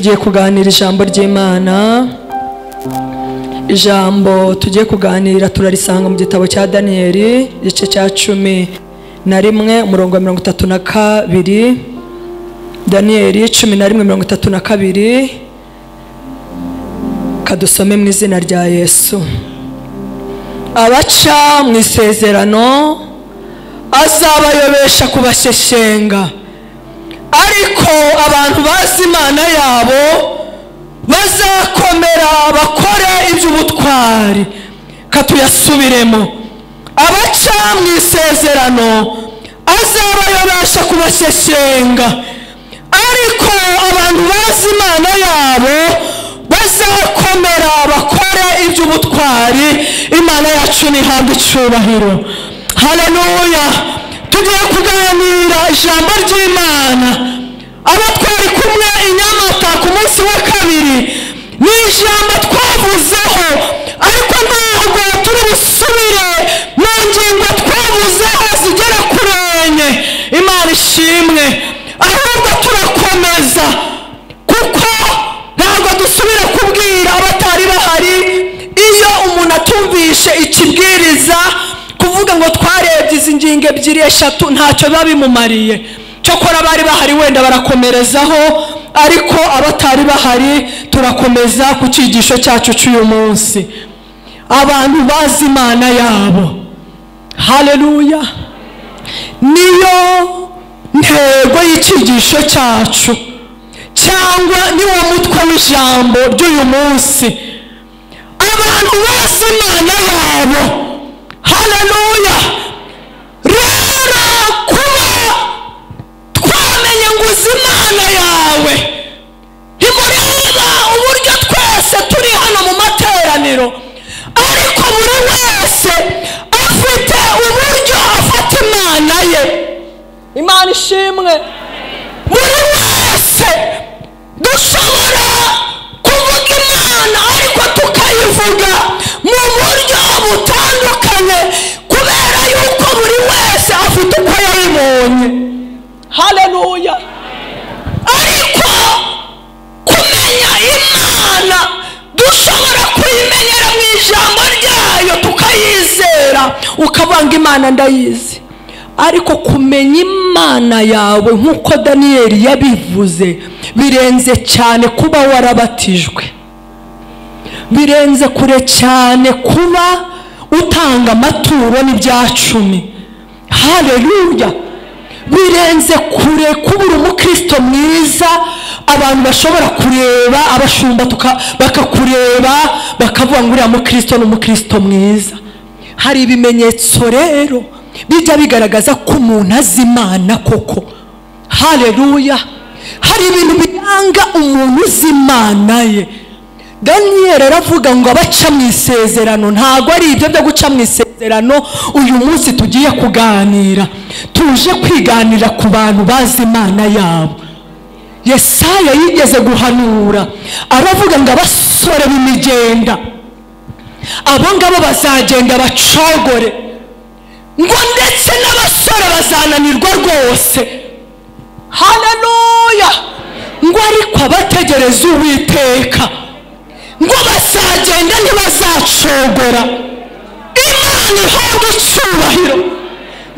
Tugiye kuganira ijambo ry'Imana. Ijambo tugiye kuganira turarisanga mu gitabo cya Danieli, igice cya 11 umurongo wa 32. Danieli 11:32, kadusome mu izina rya Yesu. Abaca mu isezerano azabayobesha kubasheshenga, ariko abantu bazi Imana yabo bazakomera bakore iby'ubutwari. Katuyasubiremo. Abaca mu isezerano azabayobesha kubasheshenga, ariko abantu bazi Imana yabo bazakomera bakore iby'ubutwari. Imana yacu nihabwe icyubahiro. Haleluya. Tugiye kuganira ijambo ry'Imana. Abo twari kumwe i Nyamata ku munsi wa kabiri ni ijambo twavuzeho, ariko ntabwo turi busubire mu ngingo twavuzeho zigera kuri enye. Imana ishimwe. Ahubwo turakomeza, kuko ntabwo dusubira kubwira abatari bahari. Iyo umuntu atumvishe ikibwiriza, kuvuga ngo twarebye izi ngingo ebyiri eshatu ntacyo biba bimumariye. Cyokora bari bahari wenda barakomerezaho, ariko abatari bahari turakomeza ku cyigisho cyacu cy'uyu munsi. Abantu bazi Imana yabo. Haleluya. Niyo ntego y'icyigisho cyacu, cyangwa niwo mutwe w'ijambo ry'uyu munsi. Abantu bazi Imana yabo. Haleluya. Rero kuba twamenye ngo uzi Imana yawe, ntimureba uburyo twese turi hano mu materaniro, ariko buri wese afite uburyo afata Imana ye. Imana ishimwe. Buri wese dushobora kuvuga Imana, ariko tukayivuga mu buryo butandukanye, kubera yuko buri wese afite uko yayibonye. Haleluya. Ariko kumenya Imana dushobora kuyimenyera mu ijambo ryayo tukayizera, ukabanga Imana ndayizi. Ariko kumenya Imana yawe nk'uko Danieli yabivuze birenze cyane kuba warabatijwe, birenze kure cyane kuba utanga amaturo n'ibyacumi. Haleluya. Birenze kure kuba uri umukristo mwiza, abantu bashobora kureba, abashumba bakakureba bakavuga ngo uriya mukristo ni umukristo mwiza. Hari ibimenyetso rero bijya bigaragaza ko umuntu azi Imana koko. Haleluya. Hari ibintu biranga umuntu uzi Imana ye. Daniel aravuga ngo abaca mu isezerano, ntago ari ibyo byo guca mu isezerano uyu munsi tugiye kuganira. Tuje kwiganira ku bantu bazi Imana yabo. Yesaya yigeze guhanura aravuga ngo abasore b'imigenda, abo ngabo bazagenda bacogore, ngo ndetse n'abasore bazananirwa rwose. Haleluya. Ngo ariko abategereza Uwiteka ngo bazagenda ntibazacogora. Imana ihabwe icyubahiro.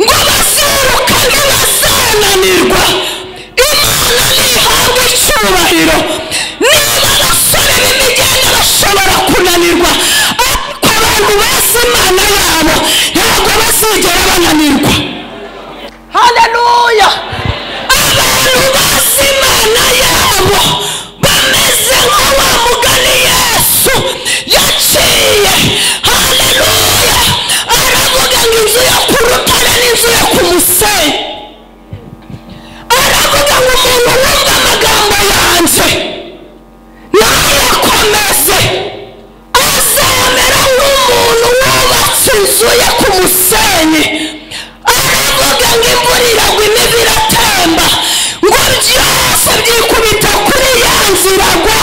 Ngo baziruka ntibazananirwa. Imana ihabwe icyubahiro. Niba abasore b'imigenda bashobora kunanirwa, ariko abantu bazi Imana yabo ntabwo bazigera bananirwa. Haleluya. Abantu bazi Imana yabo bameze nka wa mugani Yesu yaciye. Haleluya. Aravuga ngo inzu yo ku rutare n'inzu yo ku musenyi. Aravuga ngo umuntu wumva amagambo yanjye nayakomeze azamera nk'umuntu wubatse inzu ye ku musenyi. Aravuga ngo imvura iragwa imivu iratemba, ngo byose byikubita kuri ya nzu iragwa,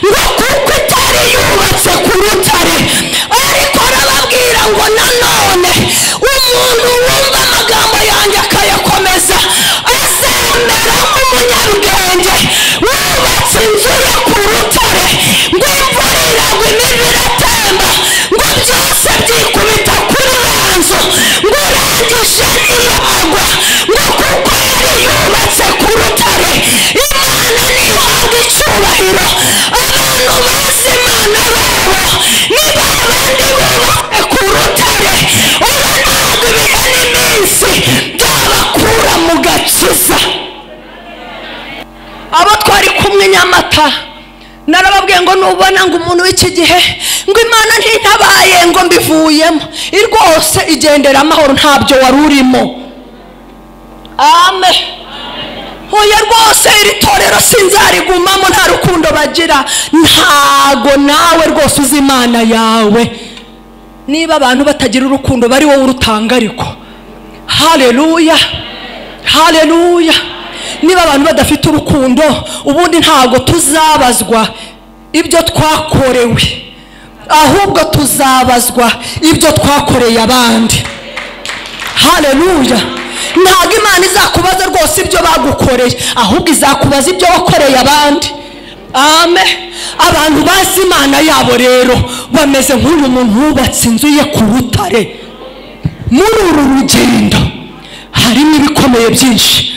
ngo kuko itari yubatse ku rutare. Ariko arababwira ngo nanone umuntu wumva amagambo yanjye akayakomeza azamera nk'umunyabwenge wubatse inzu ye ku Data, narababwiye ngo nubona ngo umuntu w'iki gihe ngo Imana ntitabaye ngo mbivuyemo, rwose igendera amahoro, ntabyo wari urimo. Amen. Oya rwose iri torero sinzarigumamo, nta rukundo bagira. Ntago nawe rwose uzi Imana yawe. Niba abantu batagira urukundo bari wowe urutanga ariko. Haleluya, haleluya. Niba abantu badafite urukundo, ubundi ntago tuzabazwa ibyo twakorewe, ahubwo tuzabazwa ibyo twakoreye abandi. Haleluya. Ntago Imana izakubaza rwose ibyo bagukoreye, ahubwo izakubaza ibyo wakoreye abandi. Amen. Abantu bazi Imana yabo rero bameze nk'uyu muntu wubatse inzu ye ku rutare. Muri uru rugendo harimo ibikomeye byinshi,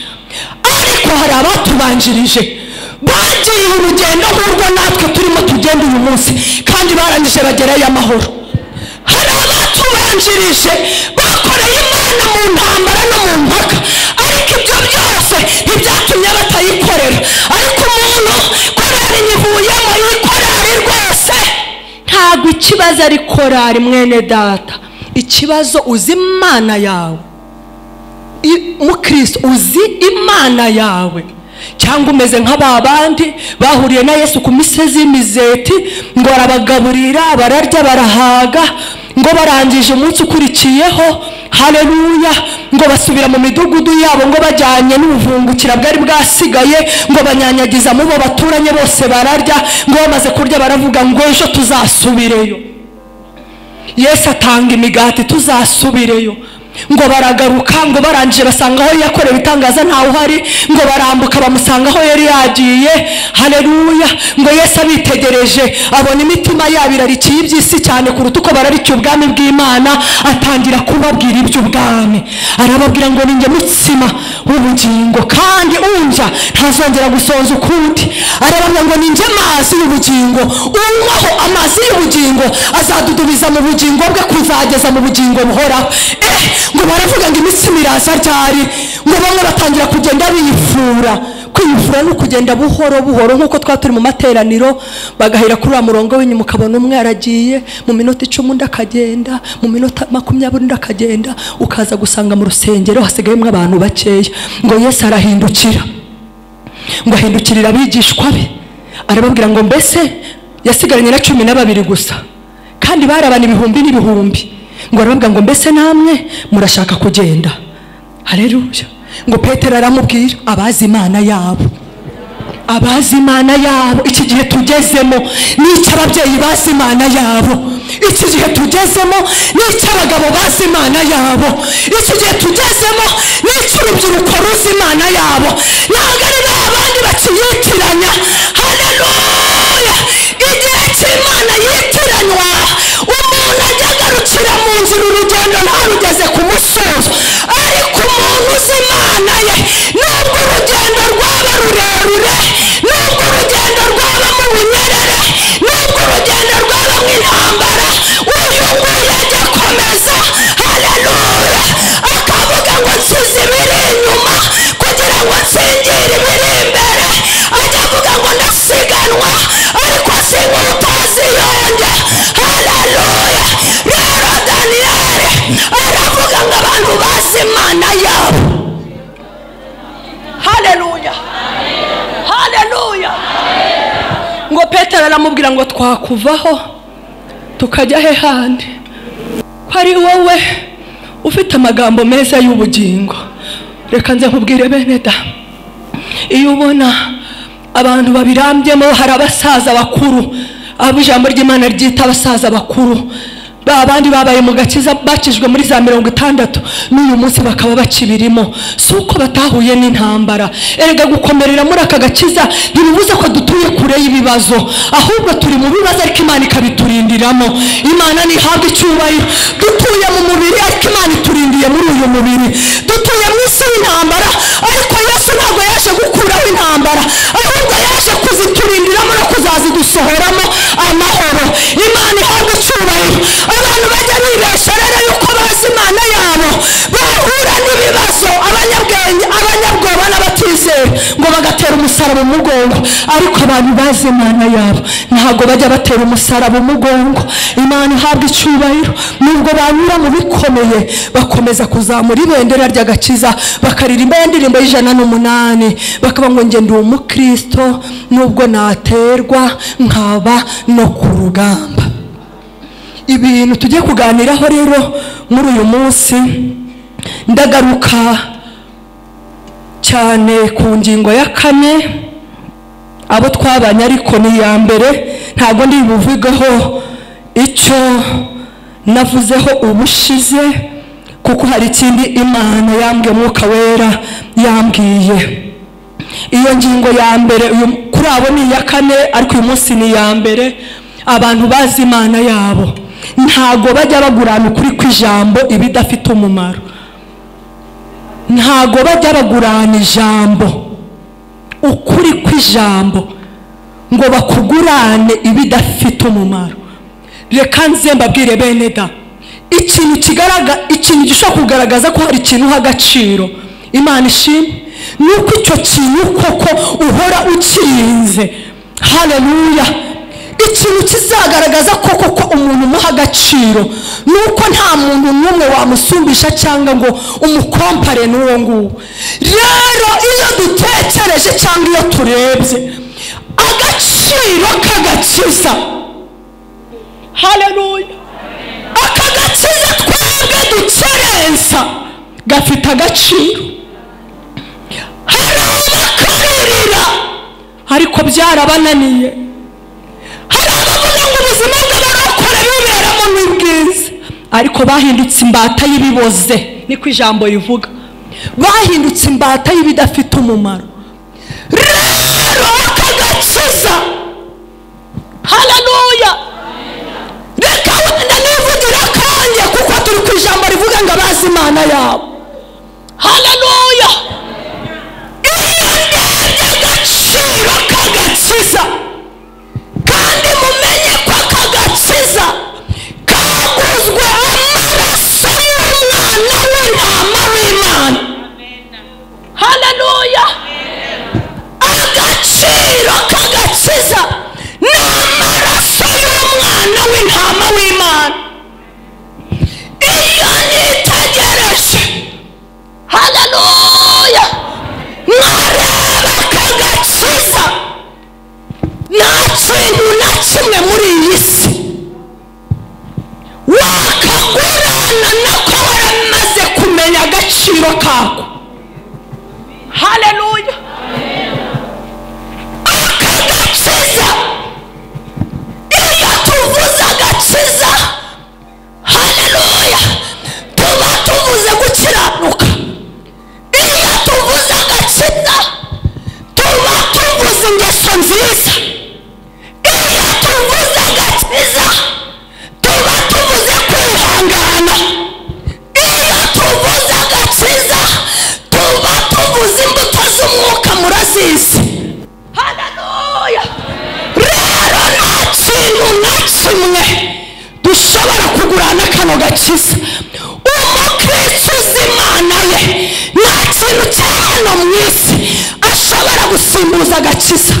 ariko hari abatubanjirije bagiye urugendo nk'urwo natwe turimo tugenda uyu munsi, kandi barangije bagerayo amahoro. Hari abatubanjirije bakoreye Imana mu ntambara no mu mpaka, ariko ibyo byose ntibyatumye batayikorera. Ariko umuntu korari nyivuyemo, iyi korari rwose ntabwo ikibazo ari korari mwene data. Ikibazo uzi Imana yawe, mukristo uzi Imana yawe, cyangwa umeze nk'aba bandi bahuriye na Yesu ku misozi y'imizeti, ngo arabagaburira bararya barahaga, ngo barangije umunsi ukurikiyeho, haleluya, ngo basubira mu midugudu yabo, ngo bajyanye n'ubuvungukira bwari bwasigaye, ngo banyanyagiza mu bo baturanye bose bararya, ngo bamaze kurya baravuga ngo ejo tuzasubireyo. Yesu atanga imigati, tuzasubireyo. Ngo baragaruka, ngo barangije basanga aho yakorewe ibitangaza ntawe uhari, ngo barambuka bamusanga aho yari yagiye. Haleluya. Ngo Yesu abitegereje abona imitima yabo irarikiye iby'isi cyane kuruta uko bararikiye ubwami bw'Imana, atangira kubabwira iby'ubwami. Arababwira ngo ninjye mutsima w'ubugingo, kandi unjya ntazongera gusonza ukundi. Arababwira ngo ninjye mazi y'ubugingo, unywaho amazi y'ubugingo azadudubiza mu bugingo bwe kuzageza mu bugingo buhoraho. Ngo baravuga ngo imitsima iraza ryari, ngo bamwe batangira kugenda biyifura. Kwiyifura ni ukugenda buhoro buhoro, nk'uko twa turi mu materaniro, bagahera kuri wa murongo w'inyuma, ukabona umwe aragiye mu minota 10 undi akagenda, mu minota 20 undi akagenda, ukaza gusanga mu rusengero hasigayemo abantu bakeya. Ngo Yesu arahindukira, ngo ahindukirira abigishwa be, arababwira ngo mbese yasigaranye na 12 gusa, kandi barabana ibihumbi n'ibihumbi. Ngo arababwira ngo mbese namwe murashaka kugenda? Haleluya. Ngo Petero aramubwira, abazi Imana yabo, abazi Imana yabo, iki gihe tugezemo n'icy'ababyeyi bazi Imana yabo, iki gihe tugezemo n'icy'abagabo bazi Imana yabo, iki gihe tugezemo n'icy'urubyiruko ruzi Imana yabo. Ntabwo ari abandi bakiyitiranya. Haleluya. Igihe cy'Imana yitiranywa, umuntu ajya agarukira mu nzira urugendo ntarugeze ku musozo. Ariko umuntu uzi Imana ye, nubwo urugendo rwaba rurerure, nubwo urugendo rwaba mu bunyerere, nubwo urugendo rwaba mu intambara, uyu nguyu ajya akomeza. Haleluya. Akavuga ngo nsize ibiri inyuma kugira ngo nsingire ibiri imbere. Ajya avuga ngo ndasiganwa ariko sinkutaziyonge. Haleluya. Rero Daniyeli aravuga ngo abantu bazi Imana yabo. Haleluya, haleluya. Ngo Petero aramubwira ngo twakuvaho tukajya he handi, ko ari wowe ufite amagambo meza y'ubugingo. Reka nze nkubwire bene da, iyo ubona abantu babirambyemo, hari abasaza bakuru, abo ijambo ry'Imana ryita abasaza bakuru, ba bandi babaye mu gakiza bakijwe muri za 60 n'uyu munsi bakaba bakibirimo. Si uko batahuye n'intambara. Erega gukomerera muri aka gakiza ntibivuze ko dutuye kure y'ibibazo, ahubwo turi mu bibazo ariko Imana ikabiturindiramo. Imana ntihabwa icyubahiro. Dutuye mu mubiri ariko Imana iturindiye muri uyu mubiri. Dutuye mu isi y'intambara, ariko Yesu ntabwo yaje gukuraho intambara, ahubwo yaje kuziturindiramo no kuzazidusohoramo amahoro. Imana ihabwa icyubahiro. Abantu bajya bibesha rero yuko bazi Imana yabo, bahura n'ibibazo, abanyabwenge, abanyabwoba n'abatizera, ngo bagatera umusaraba. umusaraba umugongo. Ariko abantu bazi Imana yabo ntabwo bajya batera umusaraba umugongo. Imana ihabwa icyubahiro. Nubwo banyura mu bikomeye bakomeza kuzamura ibendera ry'agakiza, bakaririmba indirimbo y'108, bakaba ngo nge ndi umukristo nubwo naterwa nkaba no ku rugamba. Ibintu tugiye kuganiraho rero muri uyu munsi, ndagaruka cyane ku ngingo ya 4 abo twabanye, ariko ni iya mbere ntabwo ndi buvugeho icyo navuzeho ubushize, kuko hari ikindi Imana yambwiye, Mwuka Wera yambwiye. Iyo ngingo ya mbere kuri abo ni iya 4, ariko uyu munsi ni iya mbere. Abantu bazi Imana yabo ntago bajya bagurana ukuri kw'ijambo ibidafite umumaro. Ntago bajya bagurana ijambo, ukuri kw'ijambo, ngo bakugurane ibidafite umumaro. Reka nze mbabwire bene da, ikintu kigaragara, ikintu gishobora kugaragaza ko hari ikintu uha agaciro, Imana ishimwe, nuko icyo kintu koko uhora ukirinze. Haleluya. Ikintu kizagaragaza koko ko umuntu umuha agaciro nuko nta muntu n'umwe wamusumbisha cyangwa ngo umukompare n'uwo nguwo. Rero iyo dutekereje cyangwa iyo turebye agaciro k'agakiza, haleluya, aka gakiza twebwe dukerensa gafite agaciro. Hari abakaririra ariko byarabananiye. Hari abavuga ngo ubuzima bw'abarokore biberamo ni bwiza, ariko bahindutse imbata y'ibiboze, niko ijambo rivuga. Bahindutse imbata y'ibidafite umumaro. Rero aka gakiza, haleluya, reka wenda nivugira kanjye, kuko turi ku ijambo rivuga ngo abazi Imana yabo. Haleluya. Iyo ndebye agaciro k'agakiza, kandi mumenye ko aka gakiza kaguzwe amaraso y'umwana w'intama w'Imana. Haleluya. Agaciro k'agakiza ni amaraso y'umwana w'intama w'Imana. Iyo nitegereje, haleluya, nkareba aka gakiza, nta kintu na kimwe muri iyi si wakagurana nako waramaze kumenya agaciro kako. Haleluya. Aka gakiza, iyo tuvuze agakiza, haleluya, tuba tuvuze gukiranuka. Iyo tuvuze agakiza, tuba tuvuze ingeso nziza. Iyo tuvuze agakiza, tuba tuvuze kwihangana. Iyo tuvuze agakiza, tuba tuvuze imbuto z'umwuka, murazizi. Haleluya. Rero nta kintu na kimwe dushobora kugurana kano gakiza. Umukristo uzi Imana ye nta kintu cya hano mu isi ashobora gusimbuza agakiza.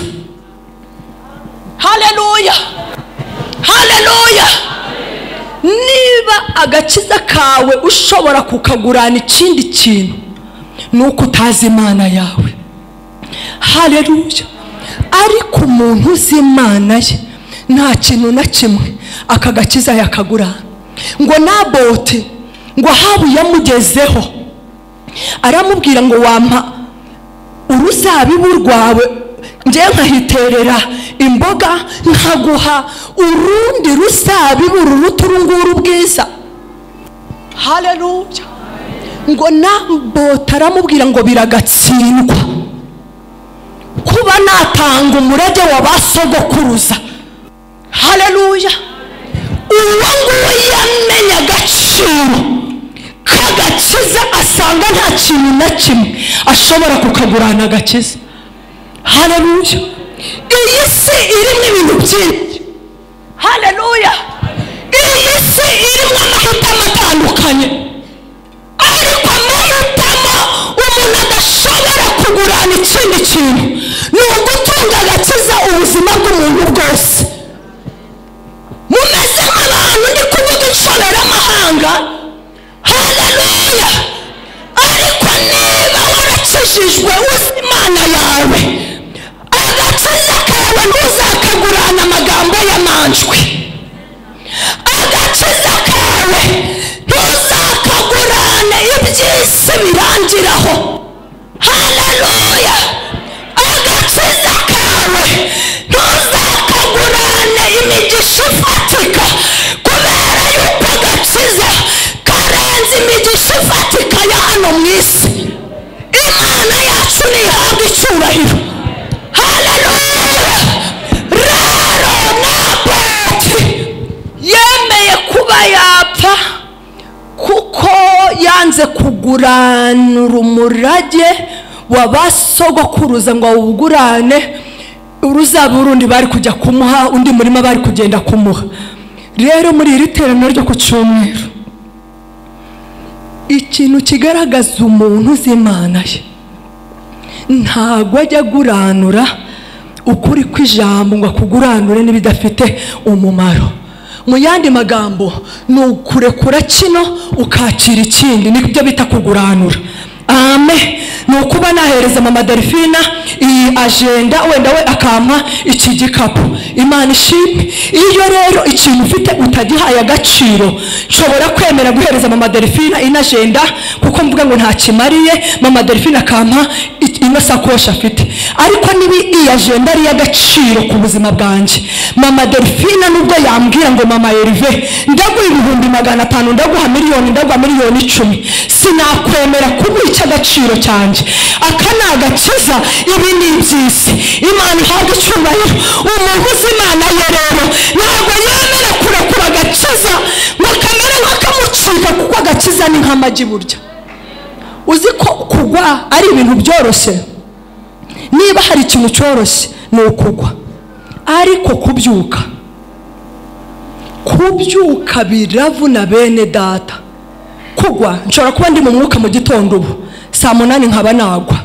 Haleluya. Haleluya. Niba agakiza kawe ushobora kukagurana ikindi kintu, nuko utazi Imana yawe. Haleluya. Ariko umuntu uzi Imana ye nta kintu na kimwe aka gakiza yakagurana. Ngo Naboti ngo Ahabu yamugezeho aramubwira ngo wampa uruzabibu rwawe ngiye nkahiterera imboga, nkaguha urundi ruzabibu ruruta urunguru bwiza. Haleluya. Ngo Naboti aramubwira ngo biragatsindwa kuba natanga umurage wa basogokuruza. Haleluya. Uwo nguwo yamenye agaciro k'agakiza, asanga nta kintu na kimwe ashobora kukagurana agakiza. Haleluya. Iyi si irimo ibintu byinshi. Haleluya. Iyi si irimo amahitamo atandukanye, ariko amahitamo umuntu adashobora kugurana ikindi kintu ni Ihangane. Haleluya. Ariko niba warakijijwe uzi Imana yawe, agakiza kawe ntuzakagurana amagambo y'amanjwe. Agakiza kawe ntuzakagurane iby'isi birangiraho. Haleluya. Agakiza kawe ntuzakagurane imigisha ifatika, kubera yuko agakiza karenze imigisha ifatika ya hano mu isi. Imana yacu ntihabwa icyubahiro. Haleluya. Rero Naboti yemeye kuba yapfa kuko yanze kuguranura umurage wa basogokuruza ngo awugurane uruzabibu rundi bari kujya kumuha, undi murima bari kugenda kumuha. Rero muri iri teraniro ryo ku cyumweru, ikintu kigaragaza umuntu uzi Imana ye, ntabwo ajya aguranura ukuri kw'ijambo ngo akuguranure n'ibidafite umumaro. Mu yandi magambo ni ukurekura kino ukakira ikindi, nibyo bita kuguranura. Amen. Ni ukuba nahereza mama Delphina iyi agenda, wenda we akampa iki gikapu. Imana ishimwe. Iyo rero ikintu ufite utagihaye agaciro, nshobora kwemera guhereza mama Delphina ino agenda kuko mvuga ngo ntakimariye, mama Delphina akampa ino sakoshi afite. Ariko niba iyi agenda ari iy'agaciro ku buzima bwanjye, mama Delphina nubwo yambwira ngo mama Herve ndaguha 500,000, ndaguha miliyoni, ndaguha miliyoni 10, sinakwemera kubica agaciro cyanjye. Aka ni agakiza, ibi ni iby'isi. Imana ihabwa icyubahiro. Umuntu uzi Imana ye rero ntabwo yemera kurekura agakiza ngo kamere nk'akamucika, kuko agakiza ni nk'amagi burya. Uzi ko kugwa ari ibintu byoroshye? Niba hari ikintu cyoroshye ni ukugwa, ariko kubyuka, kubyuka biravuna bene data. Kugwa nshobora kuba ndi mu mwuka mu gitondo ubu saa 8 nkaba nagwa,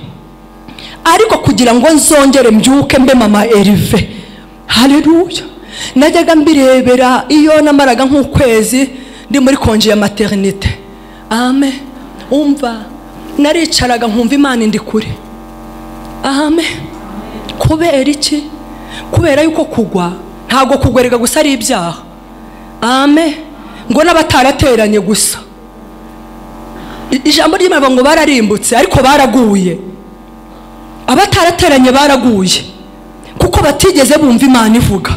ariko kugira ngo nzongere mbyuke mbe mama Herve. Haleluya. Najyaga mbirebera iyo namaraga nk'ukwezi ndi muri konje ya maternité. Amen. Umva, naricaraga nkumva Imana indi kure. Amen. Kubera iki? Kubera yuko kugwa ntago kugwerega gusa ari ibyaha. Amen. Ngo n'abatarateranye gusa, ijambo ry'Imana ngo bararimbutse ariko baraguye. Abatarateranye baraguye kuko batigeze bumva Imana ivuga.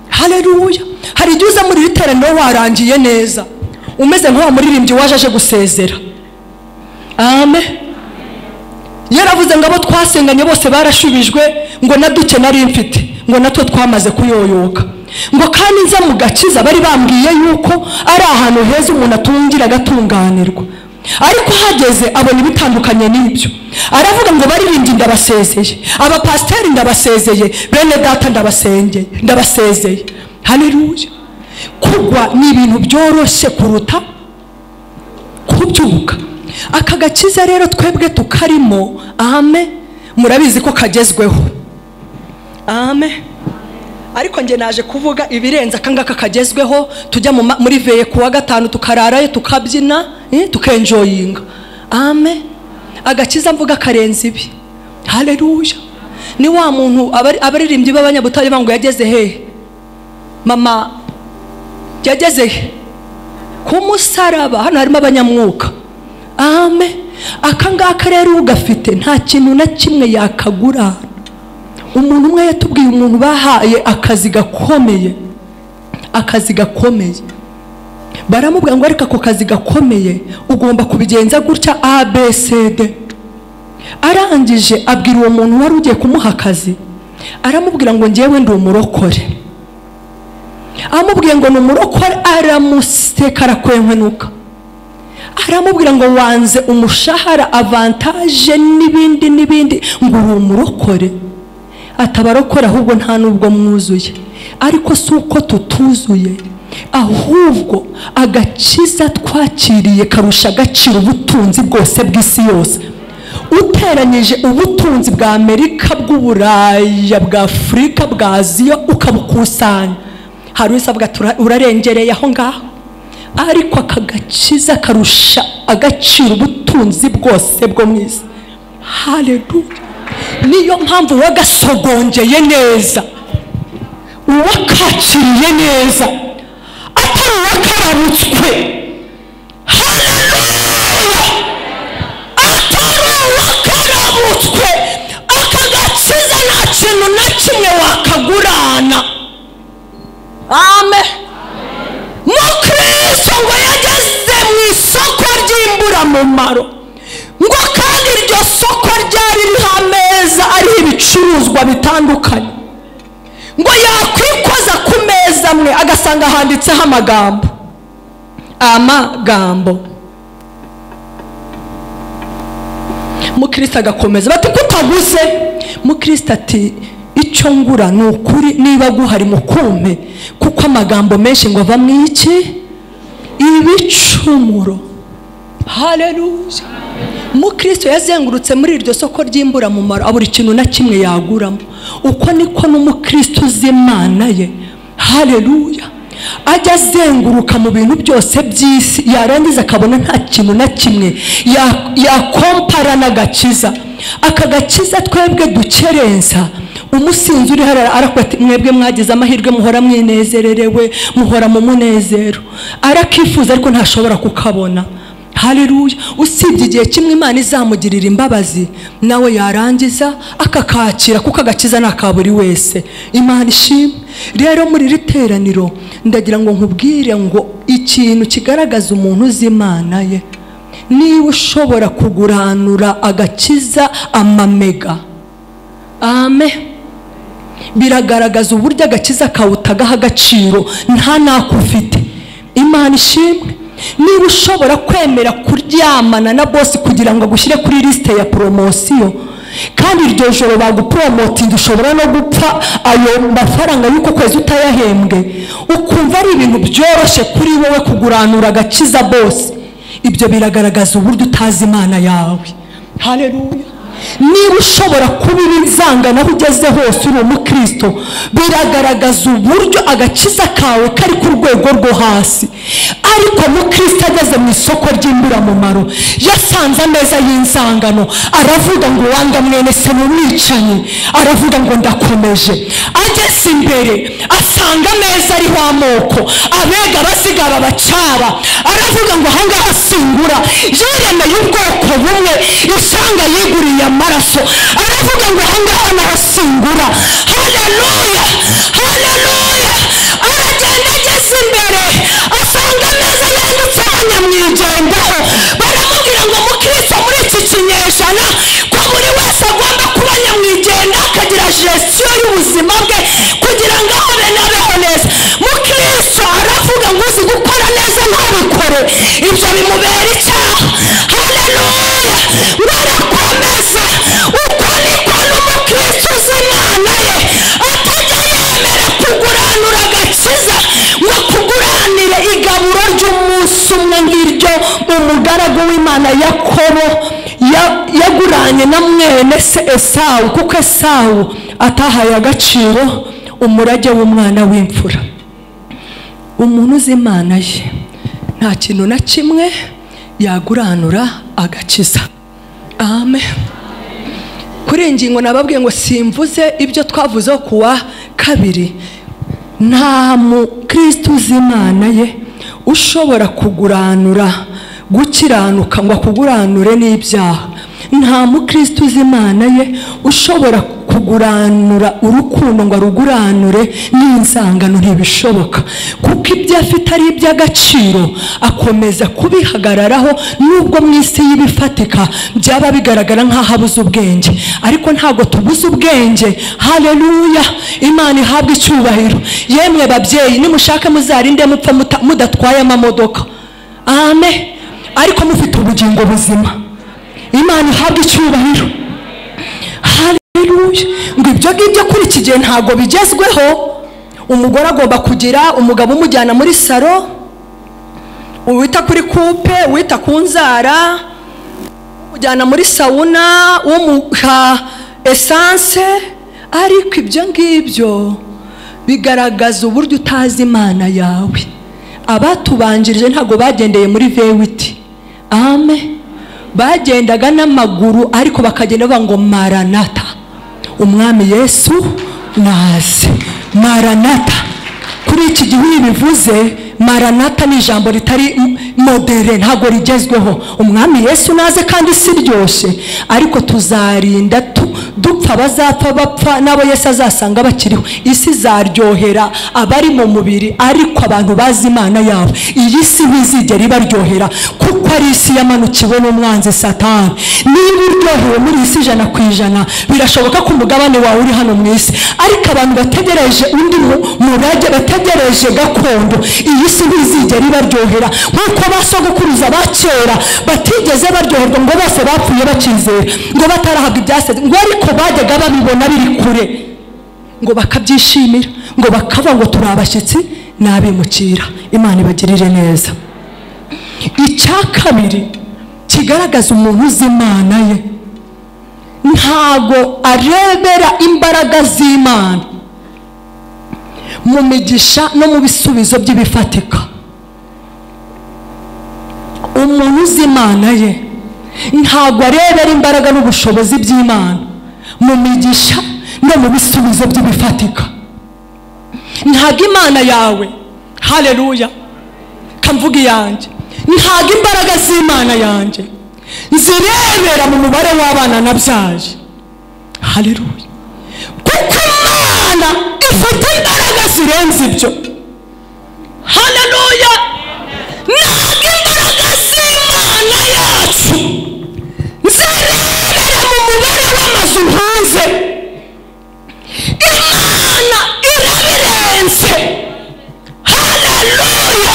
Haleluya. Hari igihe uza muri iteraniro warangiye neza, umeze nk'uwo muririmbyi waje aje gusezera. Amen. Yaravuze ngo abo twasenganye bose barashubijwe, ngo na duke nari mfite, ngo natwe twamaze kuyoyoka, ngo kandi nza mu gakiza bari bambwiye yuko ari ahantu heza umuntu atungira agatunganirwa, ariko hageze abona ibitandukanye n'ibyo. Aravuga ngo baririmbyi ndabasezeye, abapasiteri ndabasezeye, bene data ndabasengeye, ndabasezeye. Haleluya. Kugwa ni ibintu byoroshye kuruta kubyuka. Aka gakiza rero twebwe tukarimo. Amen. Murabizi ko kagezweho. Amen. Ariko nge naje kuvuga ibirenze aka ngaka kagezweho. Tujya muri veye kuwa gatanu tukararayo, tukabyina, tukenjoyinga. Amen. Agakiza mvuga karenze ibi. Haleluya. Ni wa muntu abaririmbyi b'abanyabutare bango yageze he? Mama yageze he? Ku musaraba. Hano harimo abanyamwuka. Amen. Aka ngaka rero ugafite nta kintu na kimwe yakagura. Umuntu umwe yatubwiye umuntu bahaye akazi gakomeye, akazi gakomeye, baramubwira ngo ariko ako kazi gakomeye ugomba kubigenza gutya A B C D. Arangije abwira uwo muntu wari ugiye kumuha akazi, aramubwira ngo ngewe ndi umurokore. Amubwiye ngo ni umurokore, aramuseka arakwenkwenuka. Aramubwira ngo wanze umushahara, avantage n'ibindi n'ibindi, ngo uri umurokore. Atabarokora ahubwo nta nubwo mwuzuye. Ariko si uko tutuzuye, ahubwo agakiza twakiriye karusha agaciro ubutunzi bwose bw'isi yose. Uteranyije ubutunzi bwa Amerika, bw'Uburaya, bwa Afurika, bwa Aziya, ukabukusanya, hari wese avuga urarengereye aho ngaho. Ariko aka gakiza karusha agaciro ubutunzi bwose bwo mu isi. Haleluya. Niyo mpamvu wagasogongeye neza, uwakakiriye neza, atari uwakarabutswe. Haleluya. Atari uwakarabutswe. Aka gakiza nta kintu na kimwe wakagurana. Amen. Mukristo ngo yageze mu isoko ry'imburamumaro, ngo kandi iryo soko ryari ririho ameza ariho ibicuruzwa bitandukanye, ngo yakwikoza ku meza amwe agasanga handitseho amagambo. Mukristo agakomeza bati kutaguze. Mukristo ati icyo ngura ni ukuri, niba guhari mukumpe, kuko amagambo menshi ngo ava mu iki? Ibicumuro. Haleluya. Mukristo yazengurutse muri iryo soko ry'imburamumaro abura ikintu na kimwe yaguramo. Uko niko n'umukristo uzi Imana ye, haleluya, ajya azenguruka mu bintu byose by'isi, yarangiza akabona nta kintu na kimwe yakompara n'agakiza. Aka gakiza twebwe dukerensa. Umusinzi uri hariya aravuga ati mwebwe mwagize amahirwe, muhora mwinezererewe, muhora mu munezero. Arakifuza ariko ntashobora kukabona. Haleluya. Usibye igihe kimwe Imana izamugirira imbabazi, nawe yarangiza akakakira, kuko agakiza ni aka buri wese. Imana ishimwe. Rero muri iri teraniro ndagira ngo nkubwire ngo ikintu kigaragaza umuntu uzi Imana ye, niba ushobora kuguranura agakiza amamega, amen, biragaragaza uburyo agakiza kawe utagaha agaciro, nta nako ufite. Imana ishimwe. Niba ushobora kwemera kuryamana na bosi kugira ngo agushyire kuri liste ya promosiyo, kandi iryo joro bagupromotinga ushobora no gupfa ayo mafaranga y'uko kwezi utayahembwe, ukumva ari ibintu byoroshye kuri wowe kuguranura agakiza bosi, ibyo biragaragaza uburyo utazi Imana yawe. Haleluya. Niba ushobora kuba inzangano aho ugeze hose uri umukristo, biragaragaza uburyo agakiza kawe kari ku rwego rwo hasi. Ariko mukristo ageze mu isoko ry'imburamumaro, yasanze ameza y'inzangano, aravuga ngo wanga mwene se n'umwicanyi, aravuga ngo ndakomeje. Ageze imbere asanga ameza ariho amoko, abega basigara abacyaba, aravuga ngo ahangaha singura. Yiremeye ubwoko bumwe, isanga yiguriye amaraso, aravuga ngo ahangaha naho singura. Haleluya, haleluya. Aragenda ageze imbere asanga ameza yanditseho nyamwigendaho, baramubwira ngo mukristo muri iki kinyejana ko buri wese agomba kuba nyamwigenda, akagira gestion y'ubuzima bwe kugira ngo abe nabeho neza. Mukristo aravuga ngo uzi gukora neza ntabikore, ibyo bimubera icyaha. Haleluya. Barakomeza. Uko niko n'umukristo uzi Imana ye atajya yemera kuguranura agakiza ngo akuguranire igaburo ry'umunsi umwe ngiryo umugaragu w'Imana Yakobo yaguranye na mwene se Esawu, kuko Esawu atahaye agaciro umurage w'umwana w'imfura. Umuntu uzi Imana ye nta kintu na kimwe yaguranura agakiza. Amen. Kuri iyi ngingo nababwiye ngo simvuze ibyo twavuzeho kuwa kabiri. Nta mukristo uzi Imana ye ushobora kuguranura gukiranuka ngo akuguranure n'ibyaha. Nta mukristo uzi Imana ye ushobora kuguranura urukundo ngo aruguranure n'inzangano, ntibishoboka, kuko ibyo afite ari iby'agaciro akomeza kubihagararaho, nubwo mu isi y'ibifatika byaba bigaragara nk'aho abuze ubwenge, ariko ntabwo tubuze ubwenge. Haleluya. Imana ihabwe icyubahiro. Yemwe babyeyi, nimushaka muzarinde mupfa mudatwaye amamodoka, amen, ariko mufite ubugingo buzima. Imana ihabwe icyubahiro. Haleluya. Ngo ibyo ngibyo kuri iki gihe ntabwo bigezweho. Umugore agomba kugira umugabo umujyana muri salo, uwita kuri coupe, uwita ku nzara, umujyana muri sauna, umuha essence. Ariko ibyo ngibyo bigaragaza uburyo utazi Imana yawe. Abatubanjirije ntabwo bagendeye muri V8, ame bagendaga n'amaguru, ariko bakagenda bavuga ngo maranata, umwami Yesu naze, maranata. Kuri iki gihe bivuze maranata ni ijambo ritari modere, ntabwo rigezweho. Umwami Yesu naze kandi si ryoshe, ariko tuzarinda dupfa, bazapfa bapfa n'abo Yesu azasanga bakiriho. Isi zaryohera abari mu mubiri, ariko abantu bazi Imana yabo iyi si ntizigera ibaryohera, kuko ari isi yamanukiwe n'umwanzi Satani. Niba uryohewe muri isi 100%, birashoboka ko umugabane wawe uri hano mu isi, ariko abantu bategereje undi murage, bategereje gakondo, iyi si ntizigera ibaryohera. Nk'uko basogokuruza ba kera batigeze baryoherwa, ngo bose bapfuye bakizera, ngo batarahabwa ibyaseze, ngo ariko bajyaga babibona biri kure, ngo bakabyishimira, ngo bakava ngo turi abashyitsi n'abimukira. Imana ibagirire neza. Icya kabiri kigaragaza umuntu uzi Imana ye, ntago arebera imbaraga z'Imana mu migisha no mu bisubizo by'ibifatika. Umuntu uzi Imana ye ntago arebera imbaraga n'ubushobozi by'Imana mu migisha no mu bisubizo by'ibifatika. Ntago Imana yawe, haleluya, kamvuga iyanjye, ntago imbaraga z'Imana yanjye nzirebera mu mubare w'abana nabyaye. Haleluya, kuko Imana ifite imbaraga zirenze ibyo. Haleluya, ntago imbaraga z'Imana yacu nzirebera mu mubare w'amazu ntunze. Imana irabirenze. Haleluya,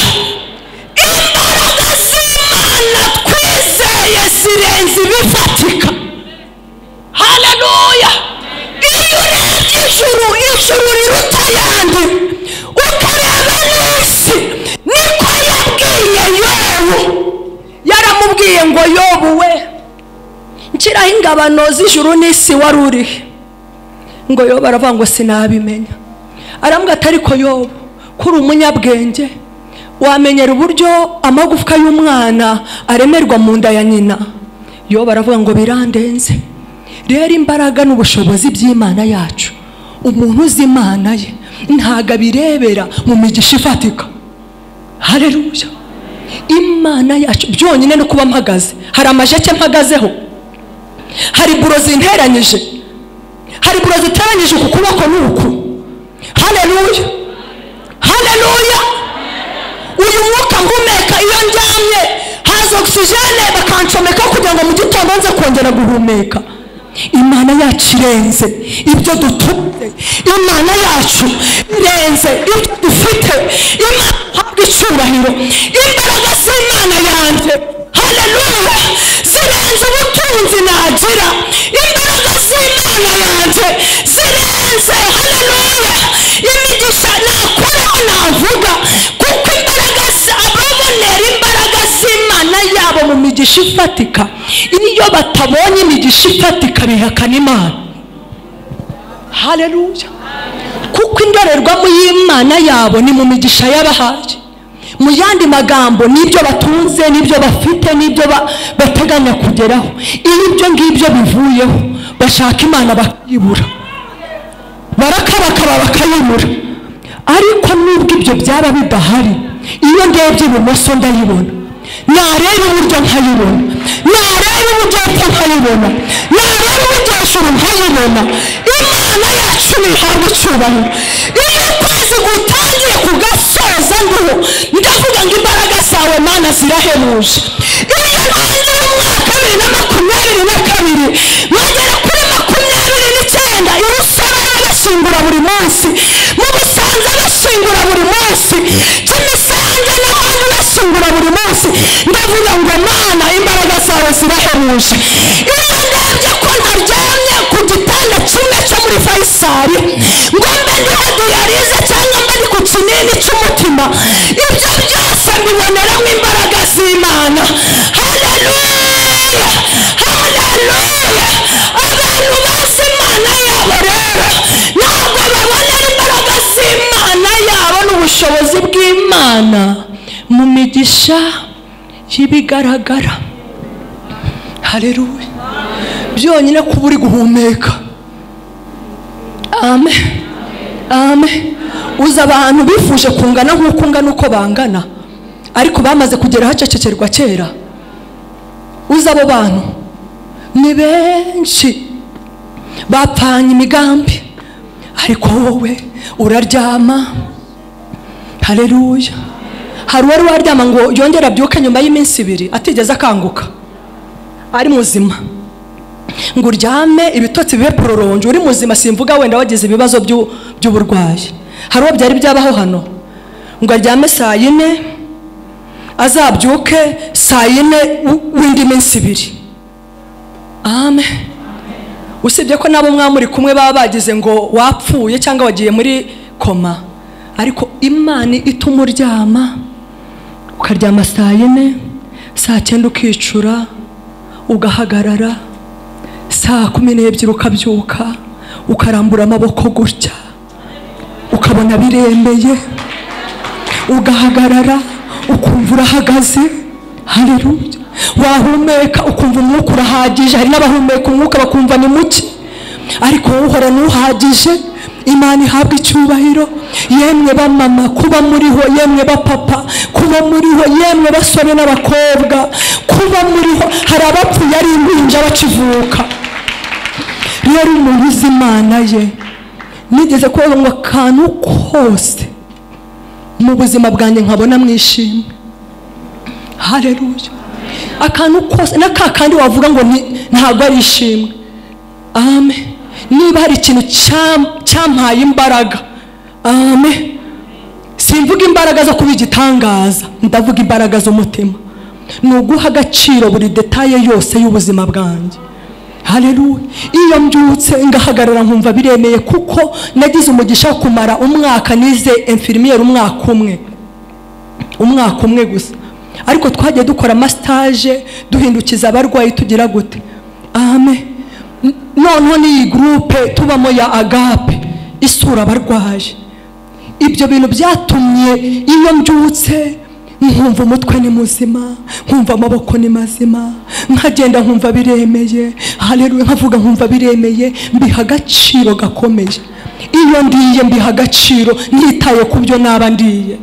imbaraga z'Imana twizeye zirenze ibifatika. Haleluya, iyo urebye ijuru, ijuru riruta ayandi, ukareba n'isi. Niko yabwiye Yobu, yaramubwiye ngo Yobu we, nshyiraho ingabano z'ijuru n'isi wari urihe? Ngo Yobu aravuga ngo sinabimenya. Arambwira ati ariko Yobu, kuri umunyabwenge wamenyera uburyo amagufwa y'umwana aremerwa mu nda ya nyina. Yobu aravuga ngo birandenze. Rero imbaraga n'ubushobozi by'Imana yacu, umuntu uzi Imana ye ntago abirebera mu migisha ifatika. Haleluya, Imana yacu byonyine no kuba mpagaze, hari amajeke mpagazeho, hari buro zinteranyije, hari buro ziteranyije uku kuboko n'uku. Haleluya, haleluya. Uyu mwuka ngumeka iyo ndyamye haza oxygene bakancomeka kugira ngo mu gitondo nze kongera guhumeka. Imana yacu irenze ibyo dutunze, Imana yacu irenze ibyo dufite. Imana ihabwa icyubahiro. Imbaraga z'Imana yanjye, haleluya, zirenze ubutunzi nagira. Imbaraga z'Imana yanjye zirenze, haleluya, imigisha nakora navuga, kuko imbaraga ababonera imbaraga z'Imana yabo mu migisha ifatika, iyo batabonye imigisha ifatika bihakana Imana. Haleluya, kuko indorerwamo y'Imana yabo ni mu migisha yabahaye. Mu yandi magambo, n'ibyo batunze, n'ibyo bafite, n'ibyo bateganya kugeraho, iyo ibyo ngibyo bivuyeho bashaka Imana bakayibura, barakabakaba bakayibura. Ariko nubwo ibyo byaba bidahari, iyo ndebye ibumoso ndayibona, nareba iburyo nkayibona, nareba ibujyepfo nkayibona, nareba ibujyejuru nkayibona. Imana yacu ntihabwa icyubahiro. Iyo ukwezi gutangiye kugasoza ndiho ndavuga ngo imbaraga zawe Mana zirahebuje. Iyo ntangiye umwaka 2022 nkagera kuri 29, irusaba bashyingura buri munsi, mu Busanza bashyingura buri munsi, Kimisange n'ahandi bashyingura buri munsi, ndavuga ngo Mana imbaraga zawe zirahebuje. Iyo ndebye ko ntaryamye ku gitanda kimwe cyo muri Faisal, ngo mbe ndiho diyarize cyangwa mbe ndi ku kinini cy'umutima, ibyo byose mbiboneramo imbaraga z'Imana. Haleluya, haleluya. Abantu bazi Imana yabo rero ntabwo babonera imbaraga z'Imana yabo n'ubushobozi bw'Imana Imigisha y'ibigaragara. Haleluya. Byonyine kuba uri guhumeka. Amen. Amen. Uza abantu bifuje kungana nk'uko ungana uko bangana, ariko bamaze kugera hacecekerwa kera. Uza abo bantu ni benshi bapfanye imigambi, ariko wowe uraryama. Haleluya. Hari uwari waryama ngo yongere abyuke nyuma y'iminsi 2 atigeze akanguka ari muzima. Ngo uryame ibitotsi bibe pororonje uri muzima, simvuga wenda wagize ibibazo by'uburwayi. Hari uwo byari byabaho hano ngo aryame saa 4 azabyuke saa 4 w'indi minsi 2. Amen. Usibye ko nabo mwamuri kumwe baba bagize ngo wapfuye cyangwa wagiye muri koma, ariko Imana ituma uryama, ukaryama saa 4, saa 9 ukicura, ugahagarara, saa 12 ukabyuka, ukarambura amaboko gutya, ukabona birembeye, ugahagarara, ukumva urahagaze. Haleluya. Wahumeka ukumva umwuka urahagije. Hari n'abahumeka umwuka bakumva ni muke, ariko wowe uhora n'uhagije. Imana ihabwa icyubahiro. Yemwe bamama kuba muriho, yemwe bapapa kuba muriho, yemwe basore n'abakobwa kuba muriho. Hari abapfuye ari impinja bakivuka. Rero umuntu uzi Imana ye, nigeze kuvuga ngo akantu kose mu buzima bwanjye nkabona mwishimwe. Haleluya. Akantu kose n'aka kandi wavuga ngo ntabwo ari ishimwe. Amen. Niba hari ikintu cyampaye imbaraga, amen, simvuga imbaraga zo kuba igitangaza, ndavuga imbaraga z'umutima, ni uguha agaciro buri detaye yose y'ubuzima bwanjye. Haleluya. Iyo mbyutse ngahagarara nkumva biremeye, kuko nagize umugisha wo kumara umwaka nize infirmière, umwaka umwe gusa, ariko twagiye dukora amastage, duhindukiza abarwayi, tugira gute. Amen. Noneho n'iyi groupe tubamo ya Agape isura abarwayi, ibyo bintu byatumye iyo mbyutse nkumva umutwe ni muzima, nkumva amaboko ni mazima, nkagenda nkumva biremeye. Haleluya. Nkavuga nkumva biremeye, mbiha agaciro gakomeye. Iyo ndiye mbiha agaciro, ntitaye ku byo naba ndiye.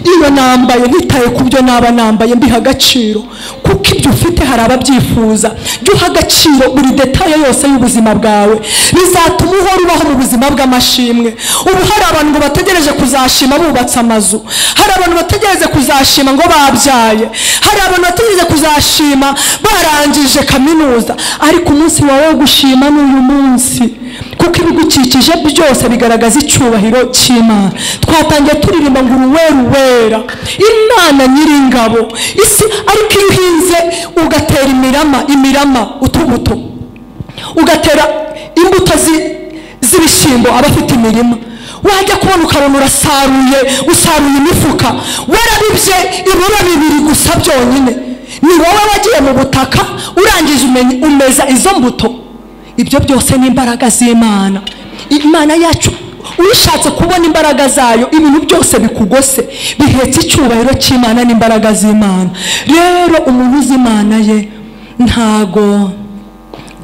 Iyo nambaye ntitaye ku byo naba nambaye, mbiha agaciro, kuko ibyo ufite hari ababyifuza. Jya uha agaciro buri detaye yose y'ubuzima bwawe, bizatuma uhora ubaho mu buzima bw'amashimwe. Ubu hari abantu ngo bategereje kuzashima bubatse amazu, hari abantu bategereje kuzashima ngo babyaye, hari abantu bategereje kuzashima barangije kaminuza, ariko umunsi wawe wo gushima ni uyu munsi, kuko ibigukikije byose bigaragaza icyubahiro cy'Imana. Twatangiye turirimba ngo uruwera uwera, Imana nyiringabo isi. Ariko iyo uhinze ugatera imirama utubuto, ugatera imbuto z'ibishyimbo, abafite imirima wajya kubona ukabona urasaruye, usaruye imifuka, warabibye ibiro 2 gusa byonyine. Ni wowe wagiye mu butaka urangije umeza izo mbuto. Ibyo byose ni imbaraga z'Imana. Imana yacu, ushatse kubona imbaraga zayo, ibintu byose bikugose bihetse icyubahiro cy'Imana n'imbaraga z'Imana. Rero umuntu uzi Imana ye ntago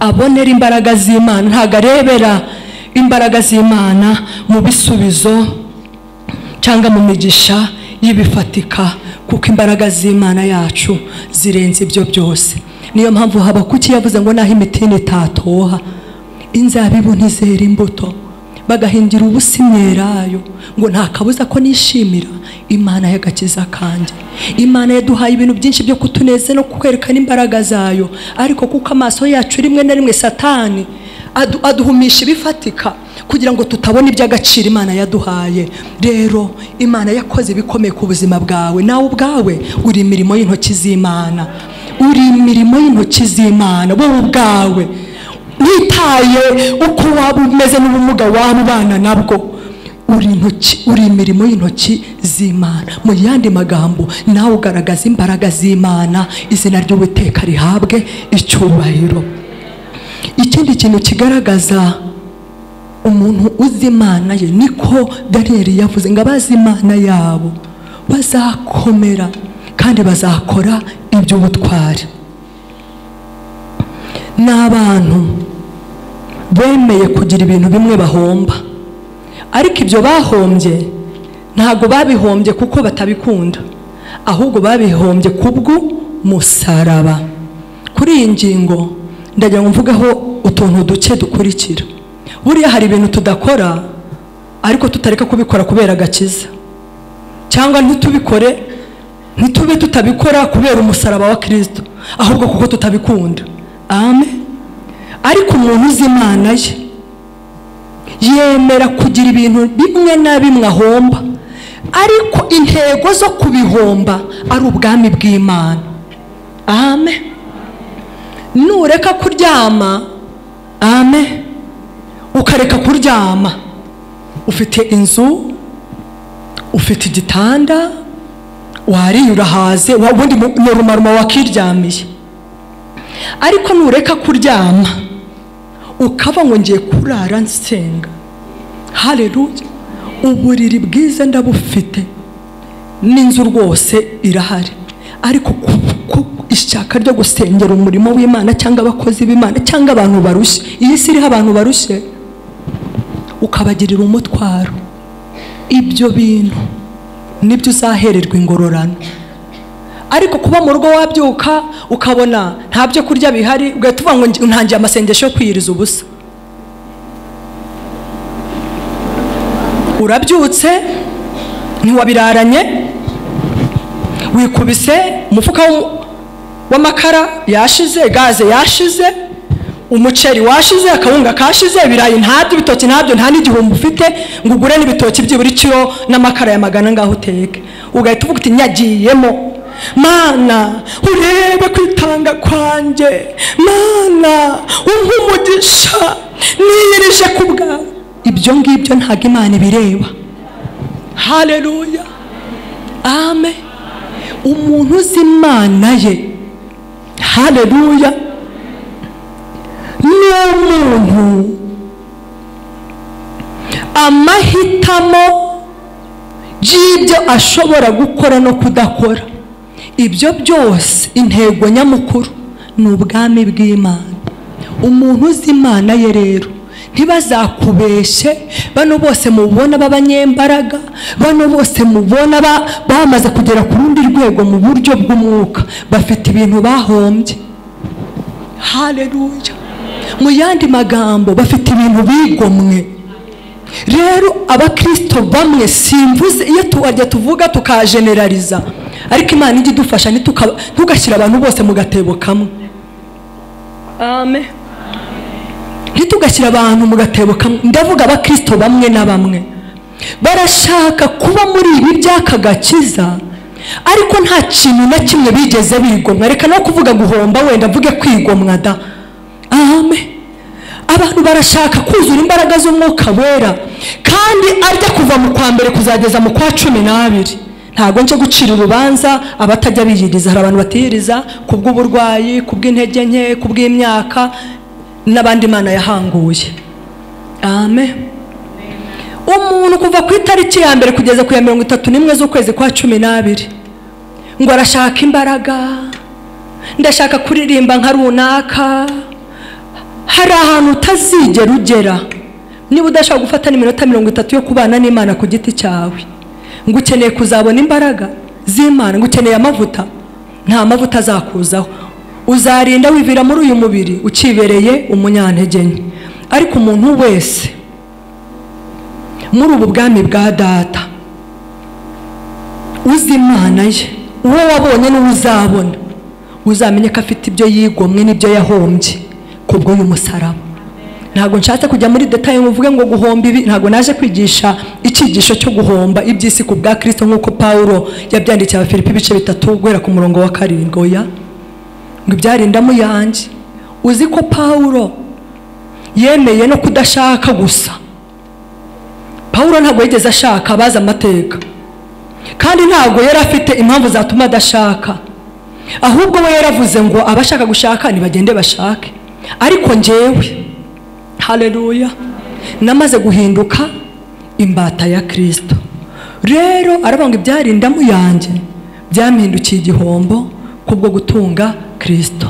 abonera imbaraga z'Imana, ntago arebera imbaraga z'Imana mu bisubizo cyangwa mu migisha y'ibifatika, kuko imbaraga z'Imana yacu zirenze ibyo byose. Niyo mpamvu Habakuki yavuze ngo naho imitini itatoha, inzabibu ntizera imbuto, bagahingira ubusa imyelayo, ngo nta kabuza ko nishimira Imana y'agakiza kanjye. Imana yaduhaye ibintu byinshi byo kutuneza no kwerekana imbaraga zayo, ariko kuko amaso yacu rimwe na rimwe Satani aduhumisha ibifatika kugira ngo tutabona iby'agaciro Imana yaduhaye. Rero Imana yakoze ibikomeye ku buzima bwawe, nawe ubwawe uri imirimo y'intoki z'Imana, uri imirimo y'intoki z'Imana wowe ubwawe. Nitaye uko waba umeze n'ubumuga waba ubana nabwo, uri imirimo y'intoki z'Imana. Mu yandi magambo, nawe ugaragaza imbaraga z'Imana. Izina ry'Uwiteka rihabwe icyubahiro. Ikindi kintu kigaragaza umuntu uzi Imana ye, niko Daniyeli yavuze ngo abazi Imana yabo bazakomera, kandi bazakora iby'ubutwari. N'abantu bemeye kugira ibintu bimwe bahomba, ariko ibyo bahombye ntabwo babihombye kuko batabikunda, ahubwo babihombye kubw'umusaraba. Kuri iyi ngingo ndagira ngo mvugeho utuntu duke dukurikira. Buriya hari ibintu tudakora ariko tutareka kubikora kubera agakiza, cyangwa ntitubikore, ntitube tutabikora kubera umusaraba wa Kristo, ahubwo kuko tutabikunda. Amen. Ariko umuntu uzi Imana ye yemera kugira ibintu bimwe na bimwe ahomba, ariko intego zo kubihomba ari ubwami bw'Imana. Amen. Nureka kuryama, amen, ukareka kuryama, ufite inzu, ufite igitanda, wariye urahaze, ubundi norumaruma wakiryamiye. Ariko nureka kuryama ukava ngo ngiye kurara nsenga, haleluya, uburiri bwiza ndabufite n'inzu rwose irahari, ariko ishyaka ryo gusengera umurimo w'Imana cyangwa abakozi b'Imana cyangwa abantu barushye, iyi si iriho abantu barushye, ukabagirira umutwaro, ibyo bintu nibyo uzahererwa ingororano. Ariko kuba mu rugo wabyuka ukabona nta byo kurya bihari, ugahita uvuga ngo ntangiye amasengesho yo kwiyiriza ubusa. Urabyutse ntiwabiraranye, wikubise umufuka w'amakara yashize, gaze yashize, umuceri washize, akawunga kashize, ibirayi ntabyo, ibitoki ntabyo, nta n'igihumbi ufite ngo ugure n'ibitoki byibura ikiro n'amakara ya magana ngaho uteke, ugahita uvuga uti nyagiyemo. Mana urebe kwitanga kwanjye, Mana umpe umugisha, niyirije ku bwawe. Ibyo ngibyo ntabwo Imana ibireba. Haleluya, amen. Umuntu uzi Imana ye, haleluya, ni umuntu amahitamo y'ibyo ashobora gukora no kudakora, ibyo byose intego nyamukuru ni ubwami bw'Imana. Umuntu uzi Imana ye rero ntibazakubeshe, bano bose mubona b'abanyembaraga, bano bose mubona bamaze kugera ku rundi rwego mu buryo bw'umwuka, bafite ibintu bahombye. Haleluya. Mu yandi magambo bafite ibintu bigomwe. Rero abakristo bamwe, simvuze iyo tuwajya tuvuga tukageneraliza, ariko Imana ijye idufasha ntugashyira abantu bose mu gatebo kamwe. Amen. Ntitugashyira abantu mu gatebo kamwe. Ndavuga abakristo bamwe na bamwe barashaka kuba muri ibi by'aka gakiza, ariko nta kintu na kimwe bigeze bigomwa. Reka no kuvuga guhomba, wenda mvuge kwigomwa da. Amen. Abantu barashaka kuzura imbaraga z'umwuka wera, kandi arya kuva mu kwa mbere kuzageza mu kwa 12. Ntabwo nje gucira urubanza abatajya biyiriza. Hari abantu batiyiriza kubw'uburwayi, kubw'intege nke, kubw'imyaka n'abandi Imana yahanguye. Amen. Umuntu kuva ku itariki ya mbere kugeza ku ya 31 z'ukwezi kwa 12 ngo arashaka imbaraga, ndashaka kuririmba nka runaka. Hari ahantu utazigera ugera niba udashaka gufata n'iminota 30 yo kubana n'Imana ku giti cyawe, ngo ukeneye kuzabona imbaraga z'Imana, ngo ukeneye amavuta, nta mavuta azakuzaho. Uzarinda wivira muri uyu mubiri ukibereye umunyantege nke. Ariko umuntu wese muri ubu bwami bwa data uzi Imana ye, uwo wabonye n'uwo uzabona, uzamenye ko afite ibyo yigomwe n'ibyo yahombye kubwo uyu musaraba. Ntabwo nshatse kujya muri detail ngo mvuge ngo guhomba ibi, ntabwo naje kwigisha icyigisho cyo guhomba iby'isi ku bwa Kristo nk'uko Paulo yabyandikiye Abafilipi ibice 3 guhera ku murongo wa 7. Oya, ngo ibyarindamu yanjye. Uzi ko Paulo yemeye no kudashaka gusa. Paulo ntabwo yigeze ashaka abaza amateka, kandi ntabwo yari afite impamvu zatuma adashaka, ahubwo we yaravuze ngo abashaka gushaka nibagende bashake, ariko njyewe, haleluya, namaze guhinduka imbata ya Kristo. Rero aravuga ngo ibyarindamu yanjye byampindukiye igihombo kubwo gutunga Kristo.